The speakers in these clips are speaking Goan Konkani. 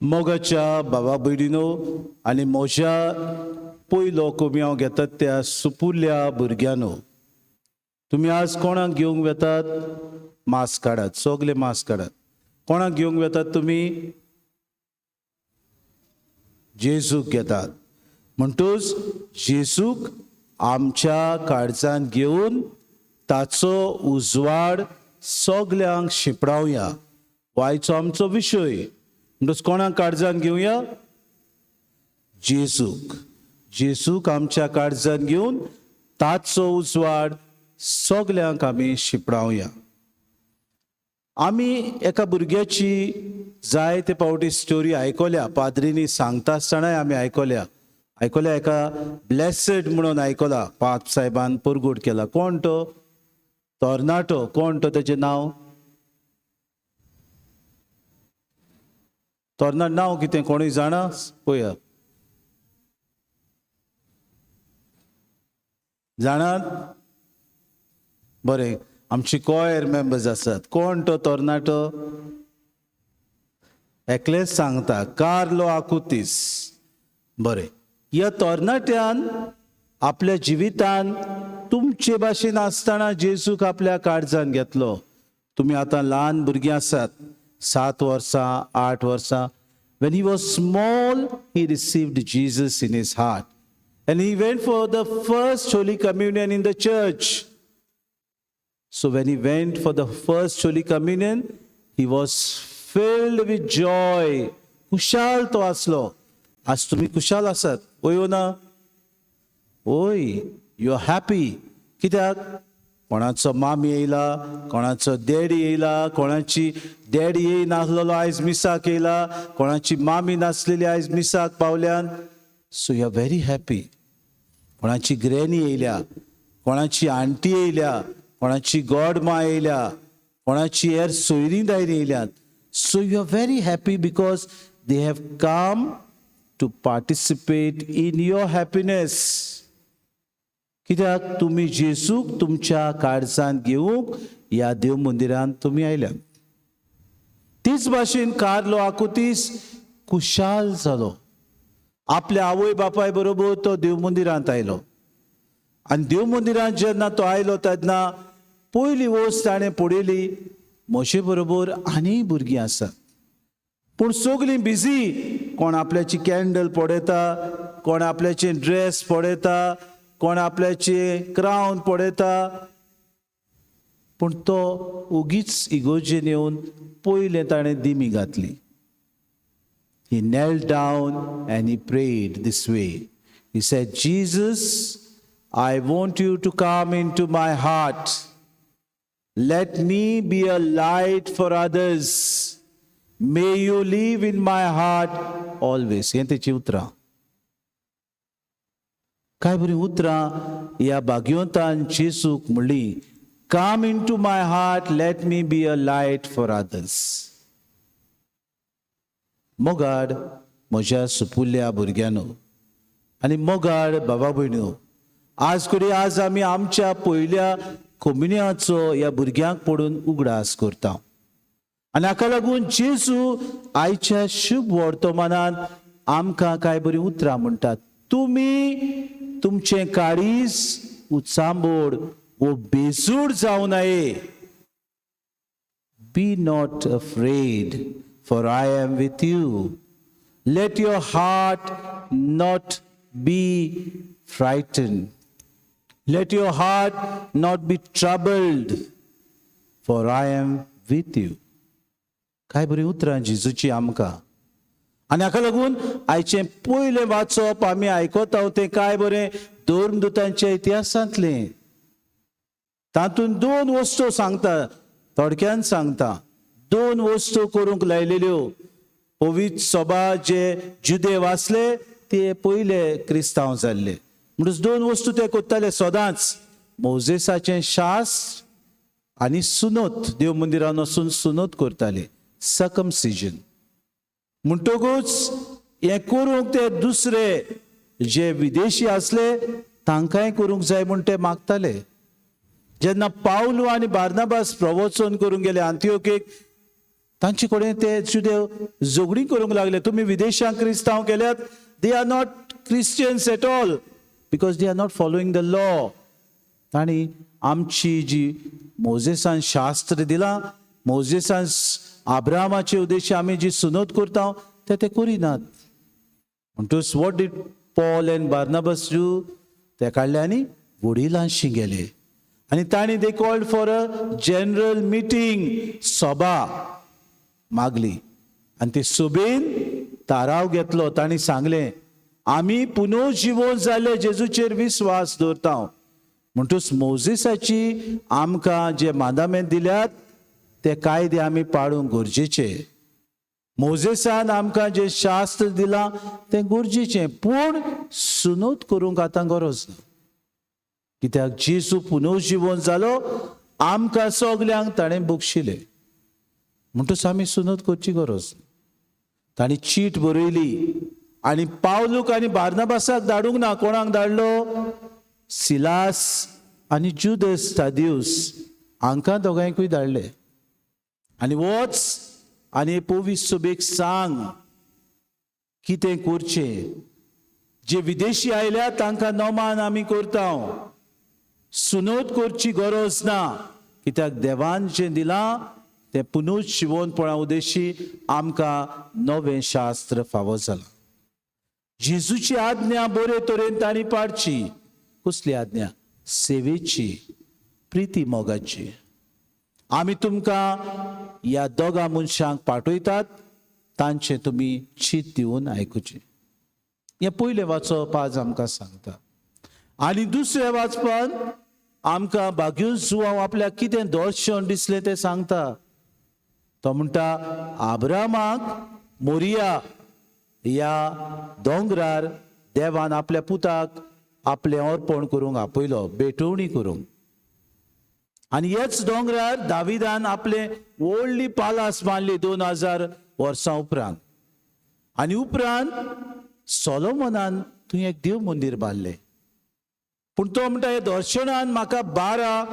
मोगाच्या बाबा भयणीनो आनी म्हज्या पयलो कोमियांव घेतात त्या सुपुल्ल्या भुरग्यांनो, तुमी आज कोणाक घेवंक वेतात? मास्क काडात, सगले मास्क काडात. कोणाक घेवंक वेतात तुमी? जेजूक घेतात. म्हणटूच जेजूक आमच्या काळजांत घेवन ताचो उजवाड सगल्यांक शिंपडावया. आयचो आमचो विशय. म्हणटूच कोणाक काळजांत घेवया? जेजूक. जेजूक आमच्या काळजांत घेवन ताचो उजवाड सगल्यांक आमी शिंपडावया. आमी एका भुरग्याची जायते फावटी स्टोरी आयकल्या, पाद्रींनी सांगता आसतनाय आमी आयकल्या. आयकल्या एका ब्लेसड म्हणून आयकला, पाप साहेबान परगट केला. कोण तो? तरणाटो. कोण तो? तेजें नांव? तरणाट नांव कितें कोणूय जाणा? पळया, जाणात? बरें, आमची कॉयर मेंबर्स आसात. कोण तो तरणाटो? एकलेच सांगता, कार्लो आकुतीस. बरें, ह्या तरणाट्यान आपल्या जिवितान तुमचे भाशेन आसतना जेजूक आपल्या काळजान घेतलो. तुमी आतां ल्हान भुरगीं आसात, 7 वर्सां, 8 वर्सां. When he was small, he received Jesus in his heart. And he went for the first Holy Communion in the church. So when he went for the first Holy Communion, he was filled with joy. Kushal तो आसलो. आज तुमी कुशाल आसात, वय ना? ओय, you are happy. कित्याक? कोणाचो मामी येयला, कोणाचो डॅडी येयला, कोणाची डॅडी येयनासलेलो आयज मिसाक येयला, कोणाची मामी नासलेली आयज मिसाक पावल्यान. So you are very happy. कोणाची ग्रॅनी येयल्या, कोणाची आंटी येयल्या, कोणाची गॉडमा येयल्या, कोणाची हेर सोयरीं दायरीं येयल्यात. So you are very happy because they have come to participate in your happiness. कित्याक? तुमी जेजूक तुमच्या काळजांत घेवंक ह्या देव मंदिरांत तुमी आयल्यात. तीच भाशेन कार्लो आकुतीस कुशाल जालो. आपल्या आवय बापाय बरोबर तो देव मंदिरांत आयलो. आनी देव मंदिरांत जेन्ना तो आयलो तेन्ना पयली वस्त ताणें पळयली, म्हजे बरोबर आनी भुरगीं आसात, पूण सगलीं बिजी. कोण आपल्याची कॅन्डल पळयता, कोण आपल्याचे ड्रेस पळयता, कोण आपल्याचे क्रावन पळयता, पूण तो ओगीच इगोजेन येवन पयलें ताणें दिमी घातली. He knelt down and he prayed this way. He said, Jesus, I want you to come into my heart. Let me be a light for others. May you live in my heart always. हें तेची उतरां. काय बरीं उतरां ह्या भाग्यवंतान जेजूक म्हणली, come into my heart, let me be a light for others. मोगाड म्हज्या सुपुल्ल्या भुरग्यांनो आनी मोगाड बाबा भयण्यो, आज कडेन आज आमी आमच्या पयल्या कोमिन्याचो ह्या भुरग्यांक पडून उगडास करता. आनी हाका लागून जेजू आयच्या शुभ वर्तमानांत आमकां कांय बरीं उतरां म्हणटात. तुमी तुमचें काळीज उचांबोड वो बेजूड जावं नये. Be not afraid, for I am with you. Let your heart not be frightened. Let your heart not be troubled, for I am with you. काय बरीं उतरां जेजूची आमकां. आनी हाका लागून आयचें पयलें वाचप आमी आयकता तें काय बरें धर्मदुतांच्या इतिहासांतलें. तातूंत 2 वस्तू सांगता, थोडक्यान सांगता. 2 वस्तू करूंक लायलेल्यो. पवित्र सभा जे जुदेव आसले ते पयले क्रिस्तांव जाल्ले. म्हणून 2 वस्तू ते करताले सदांच, मोजेसाचें शास्त्र आनी सुनोत. देव मंदिरान वचून सुनोत करताले, सर्कमसिजन. म्हणटकूच हें करूंक ते दुसरे जे विदेशी आसले तांकांय करूंक जाय म्हूण ते मागताले. जेन्ना पावलू आनी बार्नाबास प्रवचन करूंक गेले आंतिओकेक, तांचे कडेन ते जुदेव झगडीं करूंक लागले, तुमी विदेशांक क्रिस्तांव केल्यात, they are not Christians at all because they are not following the law. तांणी आमची जी मोजेसान शास्त्र दिलां, मोजेसान आब्रामाचे उद्देश्य आमी जी सुनोत करता ते ते करिनात. म्हणटूच what did Paul and Barnabas do? ते काडले आनी वडिलांशी गेले आनी तांणी they called for a general meeting, सभा मागली आनी ते सभेन थाराव घेतलो. तांणी सांगलें आमी पुनर्जिवोन जाले जेजूचेर विस्वास दवरता, म्हणटूच मोजेसाची आमकां जे मादामेंत दिल्यात ते कायदे आमी पाळूंक गरजेचे. मोजेसान आमकां जें शास्त्र दिलां तें गरजेचें, पूण सुनोत करूंक आतां गरज ना, कित्याक जेजू पुनर्जिवोन जालो, आमकां सगल्यांक ताणें बक्षिलें, म्हणटूच आमी सुनोत करची गरज ना. तांणी चीट बरयली आनी पावलूक आनी बार्नाबासाक धाडूंक ना, कोणाक धाडलो? सिलास आनी जुदस तादियूस हांकां दोगांयकूय धाडले. आनी वच आनी पवित्र सभेक सांग कितें करचें, जे विदेशी आयल्या तांकां नमान आमी करता, सुनोत करची गरज ना, कित्याक देवान जें दिलां तें पुनूच शिवोनपणा उद्देशी आमकां नवें शास्त्र फावो जालां. जेजूची आज्ञा बरे तरेन तांणी पाळची. कसली आज्ञा? सेवेची, प्रिती मोगाची. आमी तुमकां ह्या दोगां मनशांक पाठयतात, तांचें तुमी चीत दिवन आयकुचें. हें पयलें वाचप आज आमकां सांगता. आनी दुसऱ्या वाचपान आमकां बाग्यूस जुवांव आपल्याक कितें दर्शन दिसलें तें सांगता. तो म्हणटा आब्रामाक मोरिया ह्या दोंगरार देवान आपल्या पुताक आपलें अर्पण करूंक आपयलो, भेटवणी करूंक. आनी ह्याच दोंगरार दाविदान आपलें व्हडली पालास बांदली 2000 वर्सां उपरांत. आनी उपरांत सोलोमनान थंय एक देव मंदीर बांदलें. पूण तो म्हणटा ह्या दर्शनान म्हाका 12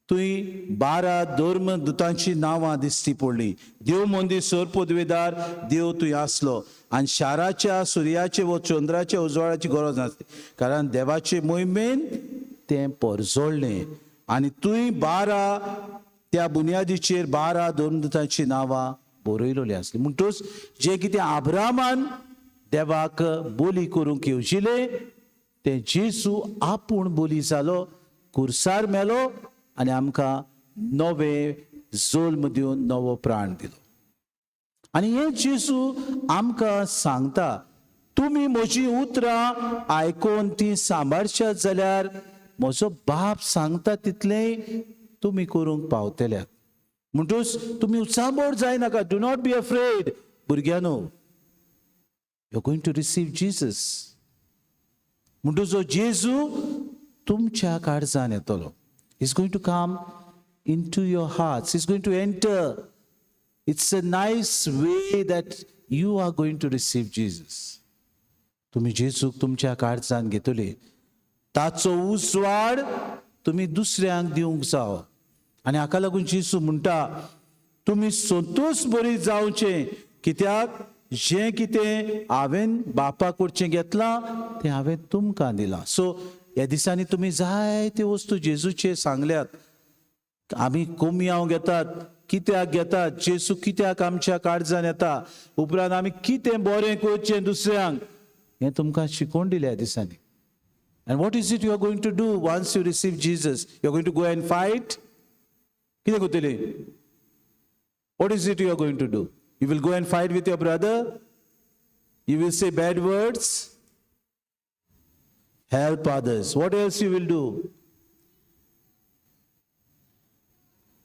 थंय 12 धर्मदूतांची नांवां दिसती पडली. देव मंदीर सर पदवेदार देव थंय आसलो आनी शाराच्या सुर्याचे व चंद्राच्या उजवाडाची गरज नासली, कारण देवाचे मोहिमेन तें परजळ्ळें. आनी थंय 12 त्या बुन्यादीचेर 12 धर्मदूतांची नांवां बरयलेली आसली. म्हणटूच जें कितें आब्रामान देवाक बोली करूंक येवजिलें तें जेजू आपूण बोली जालो, कुर्सार मेलो आनी आमकां नवें जल्म दिवन नवो प्राण दिलो. आनी हें जेजू आमकां सांगता, तुमी म्हजीं उतरां आयकून तीं सांबाळशात जाल्यार म्हजो बाप सांगता तितलेंय तुमी करूंक पावतल्यात. म्हणटूच तुमी उचांबळ जायनाका, do not be afraid. भुरग्यांनो, you are going to receive Jesus. म्हणटूच जो जेजू तुमच्या काळजान येतलो, is going to come into your hearts, is going to enter. It's a nice way that you are going to receive Jesus. तुमी जेजूक तुमच्या काळजान घेतले, ताचो उजवाड तुमी दुसऱ्यांक दिवंक जावो. आनी हाका लागून जेजू म्हणटा तुमी संतोश बरी जावचें, कित्याक जें कितें हांवें बापा कडचें घेतलां तें हांवें तुमकां दिलां. सो ह्या दिसांनी तुमी जायते वस्तू जेजूचे सांगल्यात. आमी कोमयांव घेतात, कित्याक घेतात, जेजू कित्याक आमच्या काळजान येता, उपरांत आमी कितें बरें करचें दुसऱ्यांक, हें तुमकां शिकोवन दिलें ह्या दिसांनी. And what is it you are going to do once you receive Jesus? You are going to go and fight? कितें करतली? What is it you are going to do? You will go and fight with your brother? You will say bad words? Help others. What else you will do?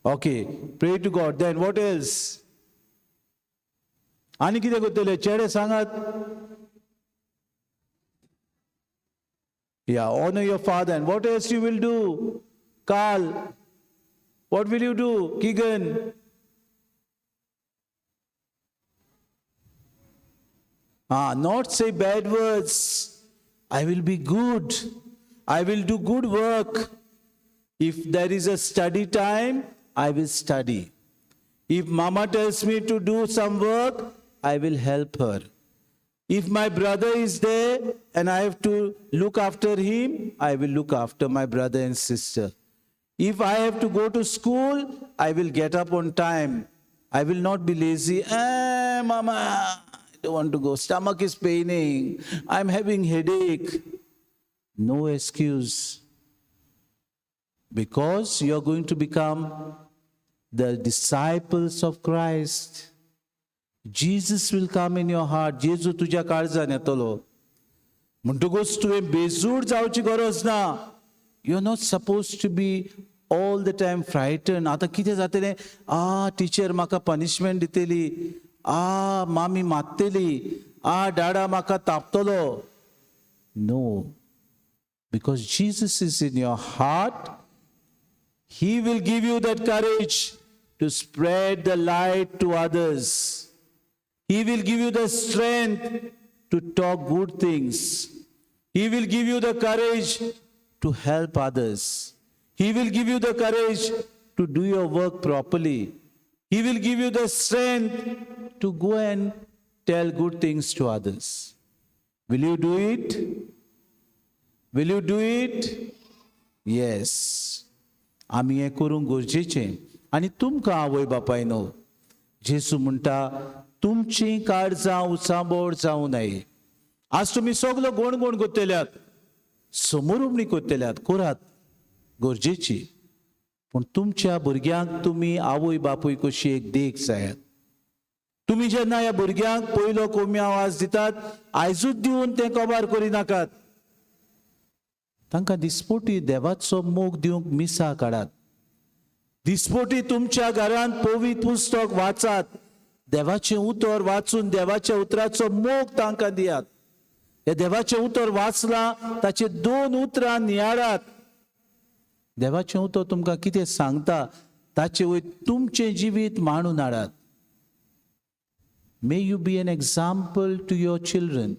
Okay, pray to God. Then what else? आनी कितें करतले? चेडे सांगात. Yeah, honor your father. And what else you will do? Carl, what will you do? Keegan? Not say bad words. I will be good. I will do good work. If there is a study time, I will study. If mama tells me to do some work, I will help her. If my brother is there and I have to look after him, I will look after my brother and sister. If I have to go to school, I will get up on time. I will not be lazy. "Eh, mama, I don't want to go. Stomach is paining. I'm having headache." No excuse. Because you are going to become the disciples of Christ. Jesus will come in your heart. जेजू तुज्या काळजान येतलो. म्हणटकूच तुवें बेजूड जावची गरज ना. You are not supposed to be all the time frightened. आतां कितें जातलें? आ, टिचर म्हाका पनिशमेंट दितली, आ, मामी मारतली, आ, डाडा म्हाका तापतलो. No, because Jesus is in your heart. He will give you that courage to spread the light to others. He will give you the strength to talk good things. He will give you the courage to help others. He will give you the courage to do your work properly. He will give you the strength to go and tell good things to others. Will you do it? Will you do it? Yes. आमी हें करूंक गरजेचें. आनी तुमकां आवय बापायनो, जेजू म्हणटा, तुमचीं काळजां उचांबळ जावं नये. आज तुमी सगलो गोण गोण करतल्यात, समोर करतल्यात, करात, गरजेची. पूण तुमच्या भुरग्यांक तुमी आवय बापूय कशी एक देख जायात. तुमी जेन्ना ह्या भुरग्यांक पयलो कोमयाव आज दितात, आयजूच दिवन तें कबार करिनाकात. तांकां दिसपोटी देवाचो मोग दिवंक मिसां काडात. दिसपोटी तुमच्या घरांत पवित्र पुस्तक वाचात. देवाचें उतर वाचून देवाच्या उतराचो मोग तांकां दियात. हे देवाचें उतर वाचलां, ताचे दोन उतरां नियाळात. देवाचें उतर तुमकां कितें सांगता, ताचे वयर तुमचें जिवीत मांडून हाडात. May you be an example to your children.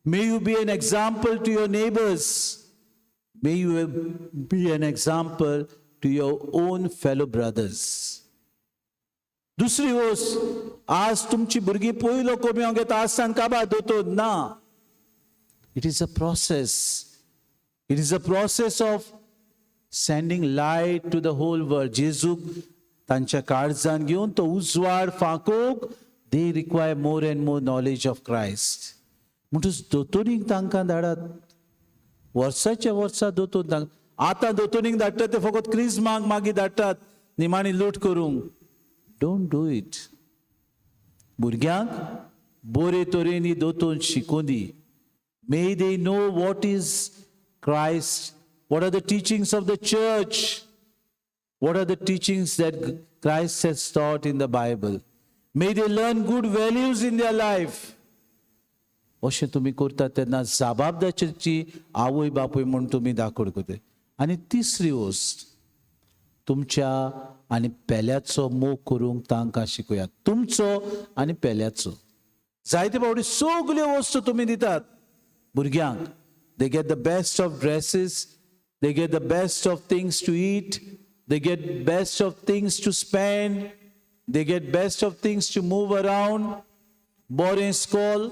May you be an example to your neighbors. May you be an example to your own fellow brothers. दुसरी गोश्ट, आज तुमची भुरगीं पयलो कोमयाव घेता आसतना काबार दोतोर ना. It is a process. It is a process of sending light to the whole world. जेजूक तांच्या काळजान घेवन तो उजवाड फांकोवंक they require more and more knowledge of Christ. म्हणटच दोतोरीक तांकां धाडात. वर्साच्या वर्सा दोतोर तांकां. आतां दोतोरीक धाडटात ते फकत क्रिजमाक, मागीर धाडटात निमाणी लूट करूंक. Don't do it. भुरग्यांक बरे तरेन दोतोर शिकोवंक दी. May they know what is Christ, what are the teachings of the church, what are the teachings that Christ has taught in the Bible. May they learn good values in their life. अशें तुमी करतात तेन्ना जबाबदारीची आवय बापूय म्हूण तुमी दाखोड करता. आनी तिसरी वस्त, तुमच्या आनी पेल्याचो मोग करूंक तांकां शिकयात. तुमचो आनी पेल्याचो. जायते फावटी सगल्यो वस्तू तुमी दितात भुरग्यांक. They get the best of dresses, they get the best of things to eat, they get best of things to spend, they get best of things to move around, बरें school,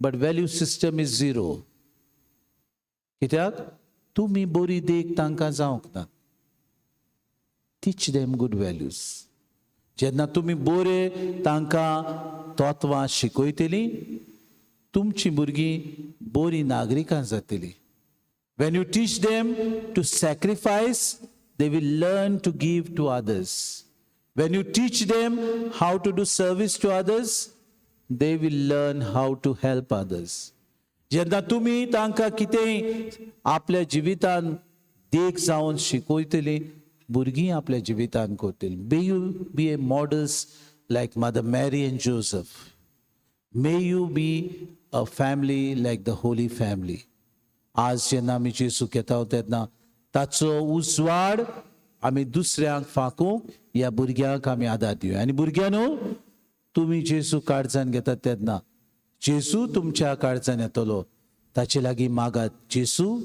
but value system is zero. कित्याक? तुमी बरी देख तांकां जावंक ना. Teach them good values. जेन्ना तुमी बरे तांकां तत्वां शिकयतली, तुमची भुरगीं बरीं नागरिकां जातली. When you teach them to sacrifice, they will learn to give to others. When you teach them how to do service to others, they will learn how to help others. जेन्ना तुमी तांकां कितेंय आपल्या जिवितान देख जावन शिकयतली, भुरगीं आपल्या जिवितान करतली. May you be a models like Mother Mary and Joseph. May you be a family like the Holy Family. आज जेन्ना आमी जेजूक घेता तेन्ना ताचो उजवाड आमी दुसऱ्यांक फांकूंक ह्या भुरग्यांक आमी आदार दिवया. आनी भुरग्यांनो, तुमी जेजू काळजान घेतात तेन्ना जेजू तुमच्या काळजान येतलो. ताचे लागीं मागात, "जेजू,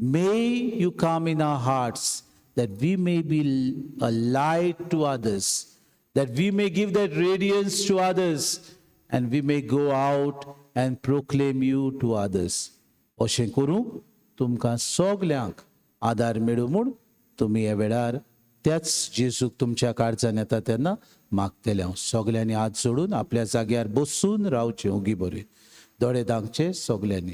may you come in our hearts that we may be a light to others, that we may be a help to others, that we may That we may give that radiance to others and we may go out and proclaim you to others. अशें करूंक तुमकां सगल्यांक आदार मेळूं म्हूण तुमी ह्या वेळार त्याच जेजूक तुमच्या काळजान येता तेन्ना मागतले हांव. सगल्यांनी हात जोडून आपल्या जाग्यार बसून रावचें, ओगी बरें दोळे धांपचे सगल्यांनी.